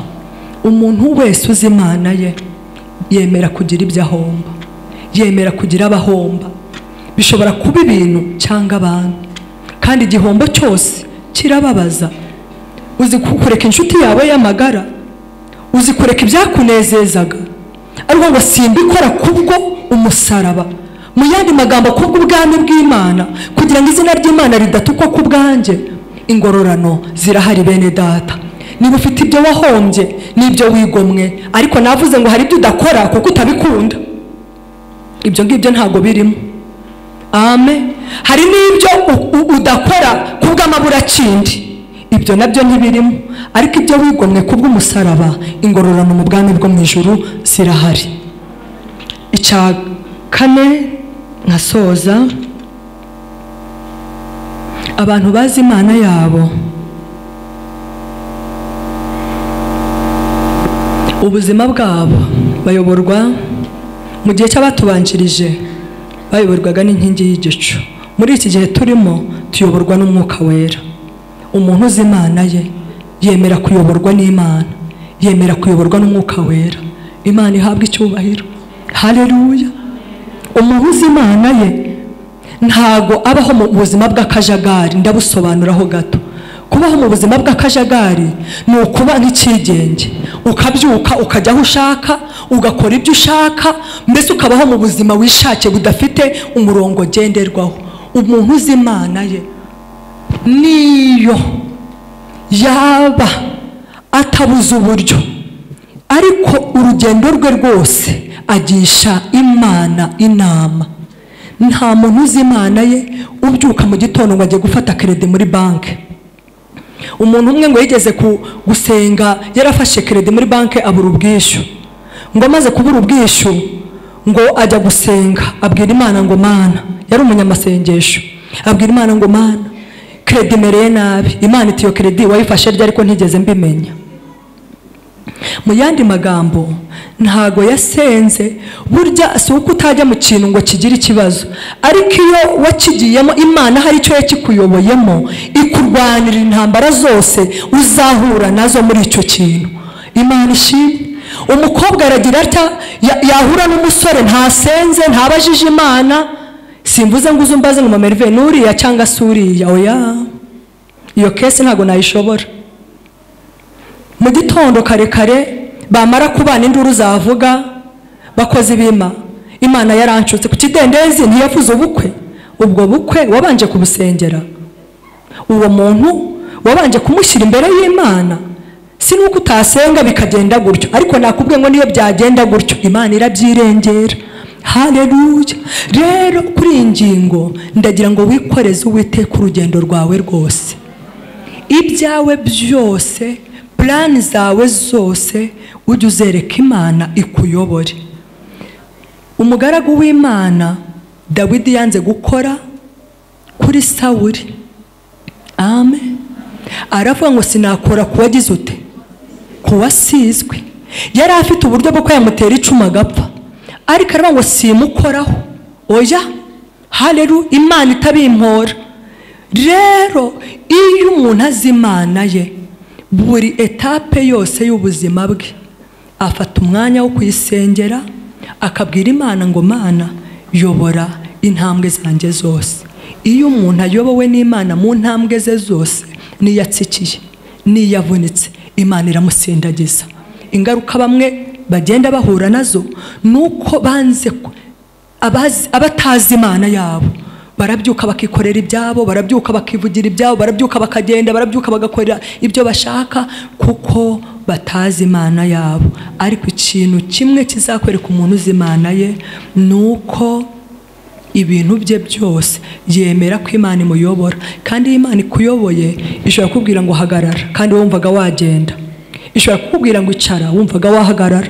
Umuntu wese uzi Imana ye yemera kugira ibyo ahomba, yemera kugira abahomba. Bishobora kuba ibintu cyangwa abantu, kandi igihombo cyose kirababaza. Uzi kureka inshuti yawe y'amagara, uzi kureka ibyakunezezaga, ariko ngo simbikora kubwo umusaraba. Mu yandi magambo, kubwo ubwami bw'Imana, kugira ngo izina ry'Imana ridatukwa ku bwanjye. Ingororano zirahari bene data. Niba ufite ibyo wahombye n'ibyo wigomwe, ariko navuze ngo hari ibyo udakora kuko utabikunda, ibyo ngibyo ntabwo birimo. Amen. Hari n'ibyo udakora kubw'amaburakindi, ibyo nabyo ntibirimo. Ariko ibyo wigomwe kubw'umusaraba, ingororano mu bwami bwo mu ijuru zirahari. Icya kane nkasoza, abantu bazi Imana yabo, ubuzima bwabo bayoborwa. Mu gihe cy'abatubanjirije bayoborwaga n'inkingi y'igicu, muri iki gihe turimo tuyoborwa n'Umwuka Wera. Umuntu uzi Imana ye yemera kuyoborwa n'Imana, yemera kuyoborwa n'Umwuka Wera. Imana ihabwa icyubahiro. Haleluya. Umuntu uzi Imana ye ntago abaho mu buzima bw'akajagari. Ndabusobanuraho gato. Kubaho mu buzima bw'akajagari ni ukuba nk'ikigenge, ukabyuka ukajya aho ushaka, ugakora ibyo ushaka, mbese ukabaho mu buzima wishakiye budafite umurongo ngenderwaho. Umuntu uzi Imana ye niyo yaba atabuze uburyo, ariko urugendo rwe rwose agisha Imana inama. Nta muntu uzi Imana ye ubyuka mu gitondo ngo ajye gufata kredi muri banki. Umuntu umwe ngo yigeze gusenga, yarafashe kredi muri banki abura ubwishyu. Ngo amaze kubura ubwishyu ngo ajya gusenga, abwira Imana ngo Mana, yari umunyamasengesho, abwira Imana ngo Mana, kredi mereye nabi. Imana iti iyo kredi wayifashe ryari ariko ntigeze mbimenya. Mu yandi magambo, ntago yasenze. Burya si uko utajya mu kintu ngo kigire ikibazo, ariko iyo wakigiyemo Imana hari icyo yakikuyoboyemo, ikurwanira intambara zose uzahura nazo muri icyo kintu. Imana ishimwe. Umukobwa aragira atya, yahura n'umusore ntasenze, ntabajije Imana. Simvuze ngo uzumbaze ngo Merve nuriya cyangwa suriya, oya, iyo kese ntago nayishobora. Mu gitondo kare kare bamara kubana induru zavuga, bakoze ibima, Imana yaranshutse ku kidendezi, ntiyavuze ubukwe. Ubwo bukwe wabanje kubusengera, uwo muntu wabanje kumushyira imbere y'Imana. Si nuko utasenga bikagenda gutyo, ariko nakubwiye ngo niyo byagenda gutyo Imana irabyirengera. Haleluya. Rero kuri iyi ngingo ndagira ngo wikoreze Uwiteka urugendo rwawe rwose, ibyawe byose, plani zawe zose, ujye uzereka Imana ikuyobore. Umugaragu w'Imana Dawidi yanze gukora kuri Sawuli. Amen. Aravuga ngo sinakora kuwagize ute, kuwasizwe. Yari afite uburyo bwo yamutera icumu agapfa, ariko aravuga ngo simukoraho. Oya, haleluya, Imana itabimpora. Rero iyo umuntu azi Imana ye, buri etape yose y'ubuzima bwe afata umwanya wo kuyisengera, akabwira Imana ngo Mana yobora intambwe zanjye zose. Iyo umuntu ayobowe n'Imana mu ntambwe ze zose, niyatsikiye niyavunitse, Imana iramusindagiza. Ingaruka bamwe bagenda bahura nazo nuko banze abatazi Imana yabo, barabyuka bakikorera ibyabo, barabyuka bakivugira ibyabo, barabyuka bakagenda, barabyuka bagakorera ibyo bashaka, kuko batazi Imana yabo. Ariko ikintu kimwe kizakwereka umuntu uzi Imana ye nuko ibintu bye byose yemera ko Imana imuyobora. Kandi iyo Imana ikuyoboye ishobora kukubwira ngo hagarara kandi wumvaga wagenda, ishobora kukubwira ngo icara wumvaga wahagarara,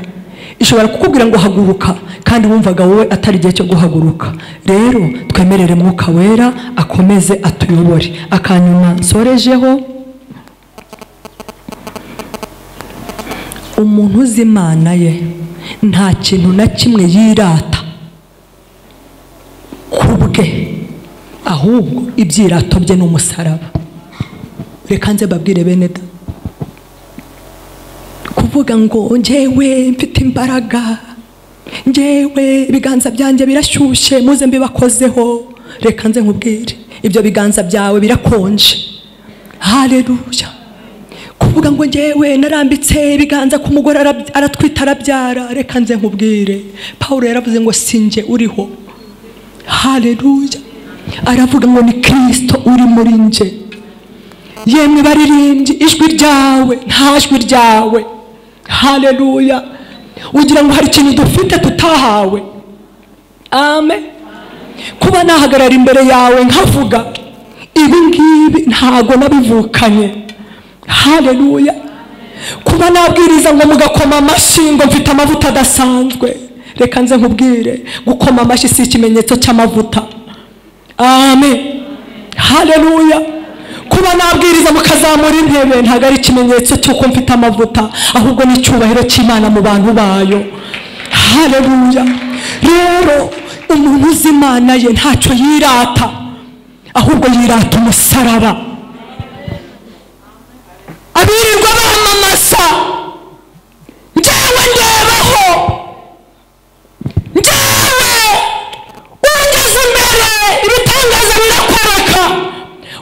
ishobora kukubwira ngo haguruka kandi wumvaga wowe atari igihe cyo guhaguruka. Rero twemerere Mwuka Wera akomeze atuyobore. Akanyuma nsorejeho, umuntu uzi Imana ye nta kintu na kimwe yirata kubwe, ahubwo ibyirato bye n'umusaraba. Reka nze babwire bene da, kuvuga ngo njyewe mfite imbaraga, njyewe ibiganza byanjye birashyushye muze mbibakozeho, reka nze nkubwire ibyo biganza byawe birakonje. Haleluya. Kuvuga ngo njyewe narambitse ibiganza ku mugore aratwita arabyara, reka nze nkubwire Paulo yaravuze ngo sinjye uriho. Haleluya. Aravuga ngo ni Kristo uri muri nje. Yemwe baririmbyi, ijwi ryawe nta jwi ryawe. Haleluya. Ugira ngo hari ikintu dufite tutahawe. Amen. Kuba nahagarara imbere yawe nkavuga ibi ngibi ntago nabivukanye. Haleluya. Kuba nabwiriza ngo mugakoma amashyi ngo mfite amavuta adasanzwe, reka nze nkubwire gukoma amashyi si ikimenyetso cy'amavuta. Amen. Haleluya. Kuba nabwiriza mukazamura intebe ntago ari ikimenyetso cy'uko mfite amavuta, ahubwo ni icyubahiro cy'Imana mu bantu bayo. Haleluya. Rero umuntu uzi Imana ye ntacyo yirata, ahubwo yirata umusaraba. Abirirwa bamamasa, njyewe ndebaho, njyewe ungeze imbere ibitangaza birakoreka.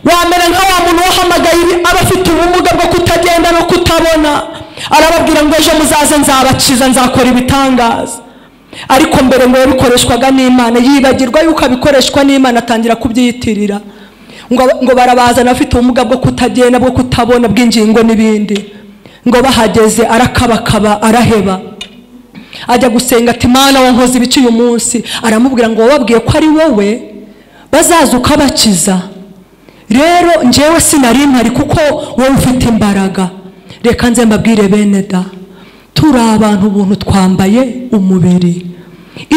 Wamera nka wa muntu wahamagaye abafite ubumuga bwo kutagenda no kutabona, arababwira ngo ejo muzaze nzabakiza, nzakora ibitangaza. Ariko mbere ngo yabikoreshwaga n'Imana, yibagirwa yuko abikoreshwa n'Imana, atangira kubyiyitirira. Ngo barabazana afite ubumuga bwo kutagenda, bwo kutabona, bw'ingingo n'ibindi. Ngo bahageze arakabakaba araheba, ajya gusenga ati Mana wankoze ibiki uyu munsi. Aramubwira ngo wababwiye ko ari wowe bazaza ukabakiza, rero njyewe sinari mpari kuko wowe ufite imbaraga. Reka nze mbabwire bene da, turi abantu ubuntu twambaye umubiri.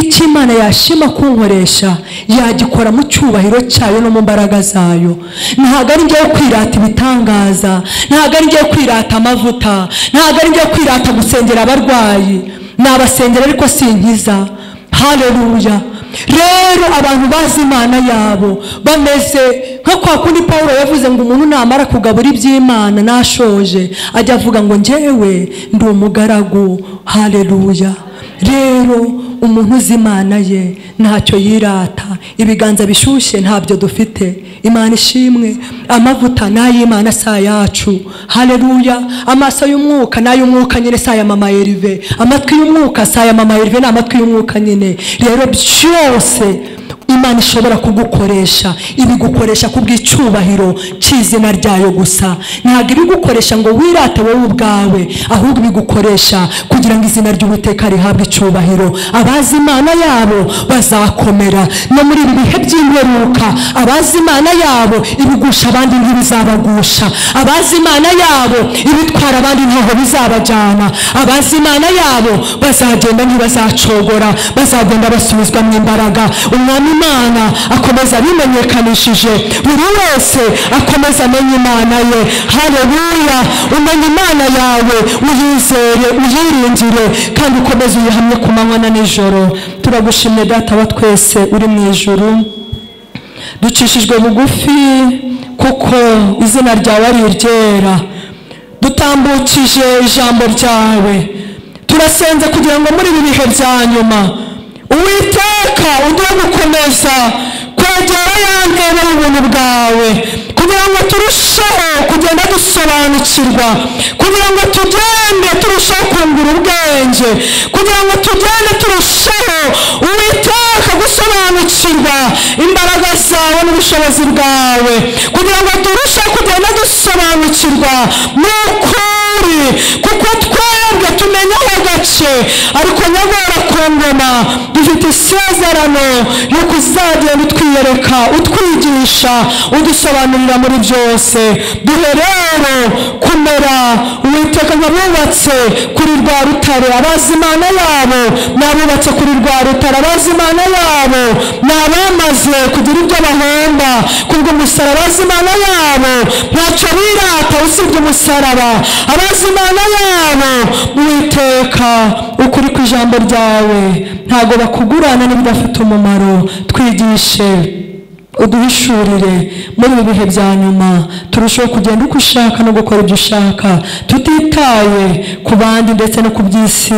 Icyo Imana yashima kunkoresha yagikora mu cyubahiro cyayo no mu mbaraga zayo. Ntabwo ari njyewe kwirata ibitangaza, ntabwo ari njyewe kwirata amavuta, ntabwo ari njyewe kwirata gusengera abarwayi. Nabasengera ariko sinkiza. Haleluya. Rero abantu bazi Imana yabo bameze nka kwa kundi Paulo yavuze ngo umuntu namara kugabura iby'Imana nashoje ajya avuga ngo njyewe ndi umugaragu. Haleluya. Rero umuntu uzi Imana ye ntacyo yirata, ibiganza bishyushye ntabyo dufite. Imana ishimwe. Amavuta n'ay'Imana si ayacu. Haleluya. Amaso y'umwuka n'ay'umwuka nyine si aya mama Erive, amatwi y'umwuka si aya mama Erive, ni amatwi y'umwuka nyine. Rero byose Imana ishobora kugukoresha, ibigukoresha kubw'icyubahiro cy'izina ryayo gusa. Ntabwo ibigukoresha ngo wirate wowe ubwawe, ahubwo ibigukoresha kugira ngo izina ry'Uwiteka rihabwe icyubahiro. Abazi Imana yabo bazakomera no muri ibi bihe by'imperuka. Abazi Imana yabo ibigusha abandi ntibizabagusha, abazi Imana yabo ibitwara abandi ntaho bizabajyana, abazi Imana yabo bazagenda ntibazacogora, bazagenda basubizwa mu imbaraga. Umwami Imana akomeza abimenyekanishije, buri wese akomeza amenye Imana ye. Haleluya. Umenye Imana yawe, uyizere, uyiringire, kandi ukomeze uyihamye ku manywa na nijoro. Turagushimye Data wa twese uri mu ijuru, ducishijwe bugufi kuko izina ryawe ari iryera. Dutambukije ijambo ryawe, turasenze kugira ngo muri ibi bihe bya nyuma Uwiteka uduhe gukomeza kwegera ya ntebe y'ubuntu bwawe, kugira ngo turusheho kugenda dusobanukirwa, kugira ngo tugende turusheho kungura ubwenge, kugira ngo tugende turusheho Uwiteka gusobanukirwa imbaraga zawe n'ubushobozi bwawe, kugira ngo turusheho kugenda dusobanukirwa n'ukuri, kuko twebwe tumenya agace, ariko nyamara ku ngoma dufite isezerano y'uko uzagenda utwiyereka, utwigisha, udusobanurira muri byose. Duhe rero kumera Uwiteka nk'abubatse kuri rwa rutare, abazi Imana yabo n'abubatse kuri rwa rutare, abazi Imana yabo n'abamaze kugira ibyo bahomba kubw'umusaraba, abazi Imana yabo ntacyo birata usibye umusaraba, abazi Imana yabo Uwiteka ukuri ku ijambo ryawe ntago bakugurana n'ibidafite umumaro. Twigishe Uduhishurire muri ibi bihe bya nyuma, turusheho kugenda uko ushaka no gukora ibyo ushaka, tutitaye ku bandi ndetse no ku by'isi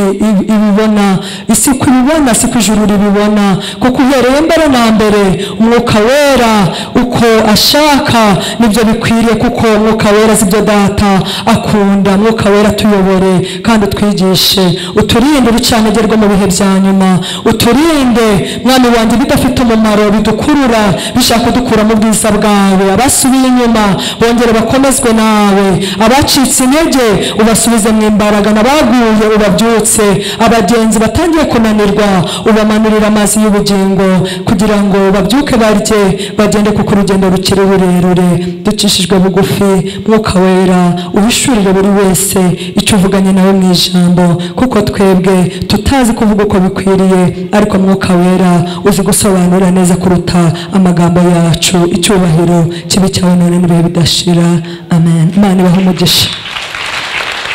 ibibona. Isi uko ibibona si ko ijuru ribibona, kuko uhereye mbere na mbere Umwuka Wera uko ashaka nibyo bikwiriye, kuko Umwuka Wera azi ibyo Data akunda. Umwuka Wera tuyobore kandi utwigishe, uturinde urucantege rwo mu bihe bya nyuma, uturinde Mwami wanjye bidafite umumaro bidukurura bishaka kudukura mu bwiza bwawe. Abasubiye inyuma bongere bakomezwe nawe, abacitse intege ubasubize mu imbaraga, n'abaguye ubabyutse, abagenzi batangiye kunanirwa ubamanurire amazi y'ubugingo, kugira ngo babyuke barye bagende, kuko urugendo rukiri rurerure. Ducishijwe bugufi, Mwuka Wera uhishurire buri wese icyo uvuganye nawe mu ijambo, kuko twebwe tutazi kuvuga uko bikwiriye, ariko Mwuka Wera uzi gusobanura neza kuruta amagambo yacu. Icyubahiro kibe cyawe none n'ibihe bidashira. Amen. Imana ibahe umugisha.